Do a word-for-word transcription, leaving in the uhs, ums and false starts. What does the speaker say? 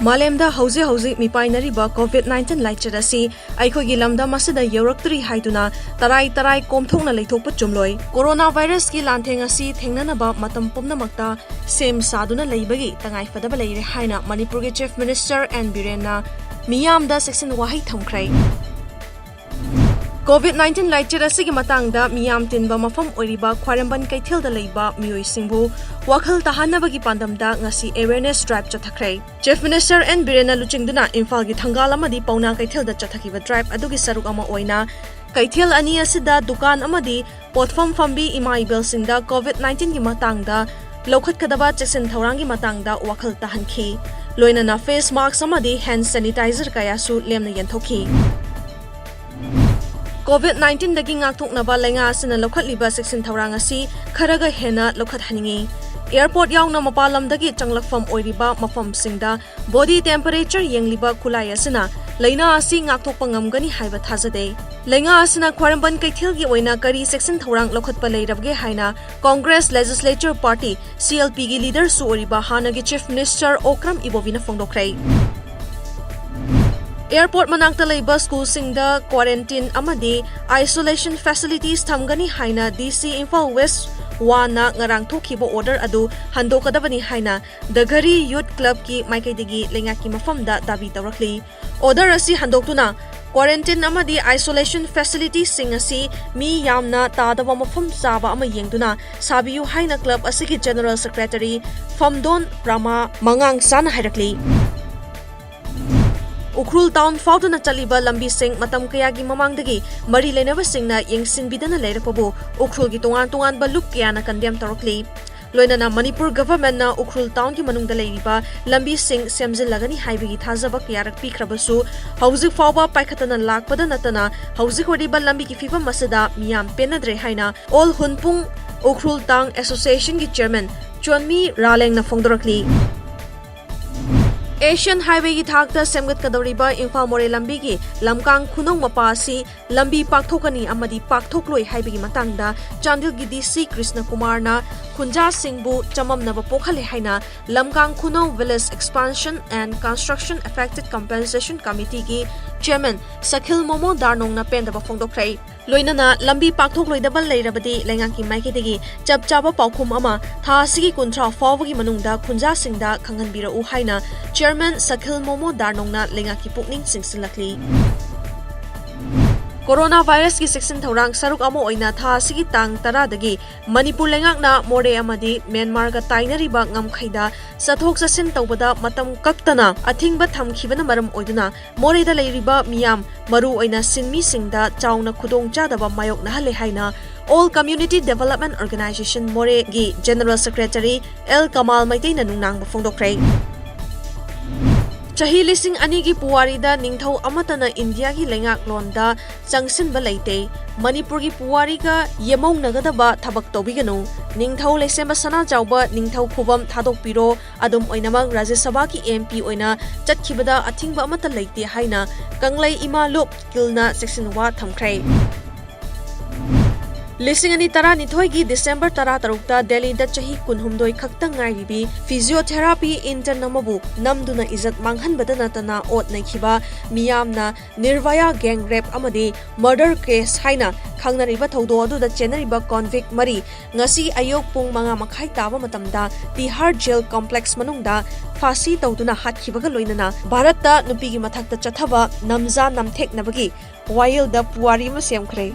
ꯃꯥꯂꯦꯝꯗ ꯍꯧꯖꯤꯛ ꯍꯧꯖꯤꯛ ꯃꯤꯄꯥꯏꯅꯔꯤꯕ COVID nineteen ꯂꯥꯏꯆꯠ ꯑꯁꯤ ꯑꯩꯈꯣꯏꯒꯤ ꯂꯝꯗꯝ ꯑꯁꯤꯗ ꯌꯧꯔꯛꯇ꯭ꯔꯤ ꯍꯥꯏꯗꯨꯅ ꯇꯔꯥꯏ ꯇꯔꯥꯏ ꯀꯣꯝꯊꯣꯛꯅ ꯂꯩꯊꯣꯛꯄ ꯆꯨꯝꯂꯣꯏ꯫ Corona virus ꯀꯤ ꯂꯥꯟꯊꯦꯡ ꯑꯁꯤ ꯊꯦꯡꯅꯅꯕ ꯃꯇꯝ ꯄꯨꯝꯅꯃꯛꯇ ꯁꯦꯝ ꯁꯥꯗꯨꯅ ꯂꯩꯕꯒꯤ ꯇꯉꯥꯏꯐꯗꯕ ꯂꯩꯔꯦ ꯍꯥꯏꯅ ꯃꯅꯤꯄꯨꯔꯒꯤ Chief Minister N ꯕꯤꯔꯦꯟꯅ ꯃꯤꯌꯥꯝꯗ ꯆꯦꯛꯁꯤꯟ ꯋꯥꯍꯩ ꯊꯝꯈ꯭ꯔꯦ꯫ COVID nineteen ꯂꯥꯏꯆꯠ ꯑꯁꯤꯒꯤ ꯃꯇꯥꯡꯗ ꯃꯤꯌꯥꯝ ꯇꯤꯟꯕ ꯃꯐꯝ ꯑꯣꯏꯔꯤꯕ ꯈ꯭ꯋꯥꯏꯔꯝꯕꯟ ꯀꯩꯊꯦꯜꯗ ꯂꯩꯕ ꯃꯤꯑꯣꯏꯁꯤꯡꯕꯨ ꯋꯥꯈꯜ ꯇꯥꯍꯟꯅꯕꯒꯤ ꯄꯥꯟꯗꯝꯗ ꯉꯁꯤ awareness drive ꯆꯠꯊꯈ꯭ꯔꯦ꯫ Chief Minister N ꯕꯤꯔꯦꯟꯅ ꯂꯨꯆꯤꯡꯗꯨꯅ ꯏꯝꯐꯥꯜꯒꯤ ꯊꯪꯒꯥꯜ ꯑꯃꯗꯤ ꯄꯥꯎꯅꯥ ꯀꯩꯊꯦꯜꯗ ꯆꯠꯊꯈꯤꯕ drive ꯑꯗꯨꯒꯤ ꯁꯔꯨꯛ ꯑꯃ ꯑꯣꯏꯅ ꯀꯩꯊꯦꯜ ꯑꯅꯤ ꯑꯁꯤꯗ ꯗꯨꯀꯥꯟ ꯑꯃꯗꯤ ꯄꯣꯠꯐꯝ ꯐꯝꯕꯤ ꯏꯃꯥ ꯏꯕꯦꯜꯁꯤꯡꯗ COVID nineteen ꯒꯤ ꯃꯇꯥꯡꯗ ꯂꯧꯈꯠꯀꯗꯕ ꯆꯦꯛꯁꯤꯟ ꯊꯧꯔꯥꯡꯒꯤ ꯃꯇꯥꯡꯗ ꯋꯥꯈꯜ ꯇꯥꯍꯟꯈꯤ꯫ ꯂꯣꯏꯅꯅ face mask ꯑꯃꯗꯤ hand sanitizer ꯀꯌꯥꯁꯨ ꯂꯦꯝꯅ ꯌꯦꯟꯊꯣꯛꯈꯤ꯫ COVID nineteen ꯗꯒꯤ ꯉꯥꯛꯊꯣꯛꯅꯕ ꯂꯩꯉꯥꯛ ꯑꯁꯤꯅ ꯂꯧꯈꯠꯂꯤꯕ ꯆꯦꯛꯁꯤꯟ ꯊꯧꯔꯥꯡ ꯑꯁꯤ ꯈꯔꯒ ꯍꯦꯟꯅ ꯂꯧꯈꯠꯍꯟꯅꯤꯡꯏ꯫ Airport ꯌꯥꯎꯅ ꯃꯄꯥꯟ ꯂꯝꯗꯒꯤ ꯆꯪꯂꯛꯐꯝ ꯑꯣꯏꯔꯤꯕ ꯃꯐꯝꯁꯤꯡꯗ body temperature ꯌꯦꯡꯂꯤꯕ ꯈꯨꯠꯂꯥꯏ ꯑꯁꯤꯅ ꯂꯩꯅꯥ ꯑꯁꯤ ꯉꯥꯛꯊꯣꯛꯄ ꯉꯝꯒꯅꯤ ꯍꯥꯏꯕ ꯊꯥꯖꯗꯦ꯫ ꯂꯩꯉꯥꯛ ꯑꯁꯤꯅ ꯈ꯭ꯋꯥꯏꯔꯝꯕꯟ ꯀꯩꯊꯦꯜꯒꯤ ꯑꯣꯏꯅ ꯀꯔꯤ ꯆꯦꯛꯁꯤꯟ ꯊꯧꯔꯥꯡ ꯂꯧꯈꯠꯄ ꯂꯩꯔꯕꯒꯦ ꯍꯥꯏꯅ Congress Legislature Party, C L P ꯒꯤ leader ꯁꯨ ꯑꯣꯏꯔꯤꯕ ꯍꯥꯟꯅꯒꯤ Chief Minister ꯑꯣꯀ꯭ꯔꯝ ꯏꯕꯣꯕꯤꯅ ꯐꯣꯡꯗꯣꯛꯈ꯭ꯔꯦ꯫ Airport ꯃꯅꯥꯛꯇ ꯂꯩꯕ school ꯁꯤꯡꯗ quarantine ꯑꯃꯗꯤ isolation facilities ꯊꯝꯒꯅꯤ ꯍꯥꯏꯅ D C ꯏꯝꯐꯥꯜ West ꯋꯥꯟꯅ ꯉꯔꯥꯡ ꯊꯣꯛꯈꯤꯕ order ꯑꯗꯨ ꯍꯟꯗꯣꯛꯀꯗꯕꯅꯤ ꯍꯥꯏꯅ The Ghari Youth Club ꯀꯤ ꯃꯥꯏꯀꯩꯗꯒꯤ ꯂꯩꯉꯥꯛꯀꯤ ꯃꯐꯝꯗ ꯗꯥꯕꯤ ꯇꯧꯔꯛꯂꯤ꯫ Order ꯑꯁꯤ ꯍꯟꯗꯣꯛꯇꯨꯅ quarantine ꯑꯃꯗꯤ isolation facilities ꯁꯤꯡ ꯑꯁꯤ ꯃꯤ ꯌꯥꯝꯅ ꯇꯥꯗꯕ ꯃꯐꯝ ꯆꯥꯕ ꯑꯃ ꯌꯦꯡꯗꯨꯅ ꯁꯥꯕꯤꯌꯨ ꯍꯥꯏꯅ club ꯑꯁꯤꯒꯤ General Secretary ꯐꯝꯗꯣꯟ ꯄ꯭ꯔꯃꯥ ꯃꯉꯥꯡꯁꯥꯅ ꯍꯥꯏꯔꯛꯂꯤ꯫ ꯎꯈ꯭ꯔꯨꯜ town ꯐꯥꯎꯗꯨꯅ ꯆꯠꯂꯤꯕ ꯂꯝꯕꯤꯁꯤꯡ ꯃꯇꯝ ꯀꯌꯥꯒꯤ ꯃꯃꯥꯡꯗꯒꯤ ꯃꯔꯤ ꯂꯩꯅꯕꯁꯤꯡꯅ ꯌꯦꯡꯁꯤꯟꯕꯤꯗꯅ ꯂꯩꯔꯛꯄꯕꯨ ꯎꯈ꯭ꯔꯨꯜꯒꯤ ꯇꯣꯉꯥꯟ ꯇꯣꯉꯥꯟꯕ ꯂꯨꯞ ꯀꯌꯥꯅ condemn ꯇꯧꯔꯛꯂꯤ꯫ ꯂꯣꯏꯅꯅ ꯃꯅꯤꯄꯨꯔ government ꯅ ꯎꯈ꯭ꯔꯨꯜ town ꯒꯤ ꯃꯅꯨꯡꯗ ꯂꯩꯔꯤꯕ ꯂꯝꯕꯤꯁꯤꯡ ꯁꯦꯝꯖꯤꯜꯂꯒꯅꯤ ꯍꯥꯏꯕꯒꯤ ꯊꯥꯖꯕ ꯀꯌꯥꯔꯛ ꯄꯤꯈ꯭ꯔꯕꯁꯨ ꯍꯧꯖꯤꯛ ꯐꯥꯎꯕ ꯄꯥꯏꯈꯠꯇꯅ ꯂꯥꯛꯄꯗ ꯅꯠꯇꯅ ꯍꯧꯖꯤꯛ ꯑꯣꯏꯔꯤꯕ ꯂꯝꯕꯤꯒꯤ ꯐꯤꯕꯝ ꯑꯁꯤꯗ ꯃꯤꯌꯥꯝ ꯄꯦꯟꯅꯗ꯭ꯔꯦ ꯍꯥꯏꯅ All Hunpung Ukhrul Town Association ꯒꯤ chairman ꯆꯣꯟꯃꯤ ꯔꯥꯂꯦꯡꯅ ꯐꯣꯡꯗꯣꯔꯛꯂꯤ꯫ ꯑꯦꯁꯤꯌꯥꯟ ꯍꯥꯏꯋꯦꯒꯤ ꯊꯥꯛꯇ ꯁꯦꯝꯒꯠꯀꯗꯧꯔꯤꯕ ꯏꯝꯐꯥꯜ ꯃꯣꯔꯦ ꯂꯝꯕꯤꯒꯤ ꯂꯝꯀꯥꯡ ꯈꯨꯅꯧ ꯃꯄꯥ ꯑꯁꯤ ꯂꯝꯕꯤ ꯄꯥꯛꯊꯣꯛꯀꯅꯤ ꯑꯃꯗꯤ ꯄꯥꯛꯊꯣꯛꯂꯣꯏ ꯍꯥꯏꯕꯒꯤ ꯃꯇꯥꯡꯗ ꯆꯥꯟꯗꯦꯜꯒꯤ ꯗꯤ ꯁꯤ ꯀ꯭ꯔꯤꯁꯅ ꯀꯨꯃꯥꯔꯅ ꯈꯨꯟꯖꯥꯁꯤꯡꯕꯨ ꯆꯃꯝꯅꯕ ꯄꯣꯛꯍꯜꯂꯦ ꯍꯥꯏꯅ ꯂꯝꯀꯥꯡ ꯈꯨꯅꯧ Village Expansion and Construction Affected Compensation Committeeꯒꯤ ꯆꯦꯌꯔꯃꯦꯟ ꯁꯈꯤꯜ ꯃꯣꯃꯣ ꯗꯥꯔꯅꯣꯡꯅ ꯄꯦꯟꯗꯕ ꯐꯣꯡꯗꯣꯛꯈ꯭ꯔꯦ꯫ ꯂꯣꯏꯅꯅ ꯂꯝꯕꯤ ꯄꯥꯛꯊꯣꯛꯂꯣꯏꯗꯕ ꯂꯩꯔꯕꯗꯤ ꯂꯩꯉꯥꯛꯀꯤ ꯃꯥꯏꯀꯩꯗꯒꯤ ꯆꯞ ꯆꯥꯕ ꯄꯥꯎꯈꯨꯝ ꯑꯃ ꯊꯥ ꯑꯁꯤꯒꯤ ꯀꯨꯟꯊ꯭ꯔꯥ ꯐꯥꯎꯕꯒꯤ ꯃꯅꯨꯡꯗ ꯈꯨꯟꯖꯥꯁꯤꯡꯗ ꯈꯪꯍꯟꯕꯤꯔꯛꯎ ꯍꯥꯏꯅ ꯆꯦꯌꯔꯃꯦꯟ ꯁꯈꯤꯜ ꯃꯣꯃꯣ ꯗꯥꯔꯅꯣꯡꯅ ꯂꯩꯉꯥꯛꯀꯤ ꯄꯨꯛꯅꯤꯡ ꯆꯤꯡꯁꯤꯜꯂꯛꯂꯤ꯫ ꯀꯣꯔꯣꯅꯥ ꯚꯥꯏꯔꯁꯀꯤ ꯆꯦꯛꯁꯤꯟ ꯊꯧꯔꯥꯡ ꯁꯔꯨꯛ ꯑꯃ ꯑꯣꯏꯅ ꯊꯥ ꯑꯁꯤꯒꯤ ꯇꯥꯡ ꯇꯔꯥꯗꯒꯤ ꯃꯅꯤꯄꯨꯔ ꯂꯩꯉꯥꯛꯅ ꯃꯣꯔꯦ ꯑꯃꯗꯤ ꯃ꯭ꯌꯥꯟꯃꯥꯔꯒ ꯇꯥꯏꯅꯔꯤꯕ ꯉꯝꯈꯩꯗ ꯆꯠꯊꯣꯛ ꯆꯠꯁꯤꯟ ꯇꯧꯕꯗ ꯃꯇꯝ ꯀꯛꯇꯅ ꯑꯊꯤꯡꯕ ꯊꯝꯈꯤꯕꯅ ꯃꯔꯝ ꯑꯣꯏꯗꯨꯅ ꯃꯣꯔꯦꯗ ꯂꯩꯔꯤꯕ ꯃꯤꯌꯥꯝ, ꯃꯔꯨ ꯑꯣꯏꯅ ꯁꯤꯟꯃꯤꯁꯤꯡꯗ ꯆꯥꯎꯅ ꯈꯨꯗꯣꯡꯆꯥꯗꯕ ꯃꯥꯌꯣꯛꯅꯍꯜꯂꯦ ꯍꯥꯏꯅ All Community Development Organisation ꯃꯣꯔꯦꯒꯤ General Secretary ꯑꯦꯜ ꯀꯃꯥꯜ ꯃꯩꯇꯩꯅ ꯅꯨꯡꯅꯥꯡꯕ ꯐꯣꯡꯗꯣꯛꯈ꯭ꯔꯦ꯫ ꯆꯍꯤ ꯂꯤꯁꯤꯡ ꯑꯅꯤꯒꯤ ꯄꯨꯋꯥꯔꯤꯗ ꯅꯤꯡꯊꯧ ꯑꯃꯠꯇꯅ ꯏꯟꯗꯤꯌꯥꯒꯤ ꯂꯩꯉꯥꯛꯂꯣꯟꯗ ꯆꯪꯁꯤꯟꯕ ꯂꯩꯇꯦ꯫ ꯃꯅꯤꯄꯨꯔꯒꯤ ꯄꯨꯋꯥꯔꯤꯒ ꯌꯦꯃꯧꯅꯒꯗꯕ ꯊꯕꯛ ꯇꯧꯕꯤꯒꯅꯨ꯫ ꯅꯤꯡꯊꯧ ꯂꯩꯁꯦꯝꯕ ꯁꯅꯥꯖꯥꯎꯕ ꯅꯤꯡꯊꯧ ꯈꯨꯕꯝ ꯊꯥꯗꯣꯛꯄꯤꯔꯣ꯫ ꯑꯗꯨꯝ ꯑꯣꯏꯅꯃꯛ, ꯔꯥꯖ꯭ꯌ ꯁꯚꯥꯒꯤ ꯑꯦꯝ ꯄꯤ ꯑꯣꯏꯅ ꯆꯠꯈꯤꯕꯗ ꯑꯊꯤꯡꯕ ꯑꯃꯠꯇ ꯂꯩꯇꯦ ꯍꯥꯏꯅ ꯀꯪꯂꯩ ꯏꯃꯥ ꯂꯨꯞ ꯀꯤꯜꯅ ꯆꯦꯛꯁꯤꯟ ꯋꯥ ꯊꯝꯈ꯭ꯔꯦ꯫ ꯂꯤꯁꯤꯡ ꯑꯅꯤ ꯇꯔꯥꯅꯤꯊꯣꯏꯒꯤ ꯗꯤꯁꯦꯝꯕꯔ ꯇꯔꯥꯇꯔꯨꯛꯇ ꯗꯦꯜꯂꯤꯗ ꯆꯍꯤ ꯀꯨꯟꯍꯨꯝꯗꯣꯏ ꯈꯛꯇ ꯉꯥꯏꯔꯤꯕꯤ physiotherapy intern ꯑꯃꯕꯨ ꯅꯝꯗꯨꯅ ꯏꯖꯠ ꯃꯥꯡꯍꯟꯕꯗ ꯅꯠꯇꯅ ꯑꯣꯠ ꯅꯩꯈꯤꯕ ꯃꯤꯌꯥꯝꯅ ꯅꯤꯔꯚꯌꯥ gang rape ꯑꯃꯗꯤ murder case ꯍꯥꯏꯅ ꯈꯪꯅꯔꯤꯕ ꯊꯧꯗꯣꯛ ꯑꯗꯨꯗ ꯆꯦꯟꯅꯔꯤꯕ convict ꯃꯔꯤ ꯉꯁꯤ ꯑꯌꯨꯛ ꯄꯨꯡ ꯃꯉꯥ ꯃꯈꯥꯏ ꯇꯥꯕ ꯃꯇꯝꯗ ꯇꯤꯍꯥꯔ jail complex ꯃꯅꯨꯡꯗ ꯐꯥꯁꯤ ꯇꯧꯗꯨꯅ ꯍꯥꯠꯈꯤꯕꯒ ꯂꯣꯏꯅꯅ ꯚꯥꯔꯠꯇ ꯅꯨꯄꯤꯒꯤ ꯃꯊꯛꯇ ꯆꯠꯊꯕ ꯅꯝꯖꯥ ꯅꯝꯊꯦꯛꯅꯕꯒꯤ ꯋꯥꯌꯦꯜꯗ ꯄꯨꯋꯥꯔꯤ ꯑꯃ ꯁꯦꯝꯈ꯭ꯔꯦ꯫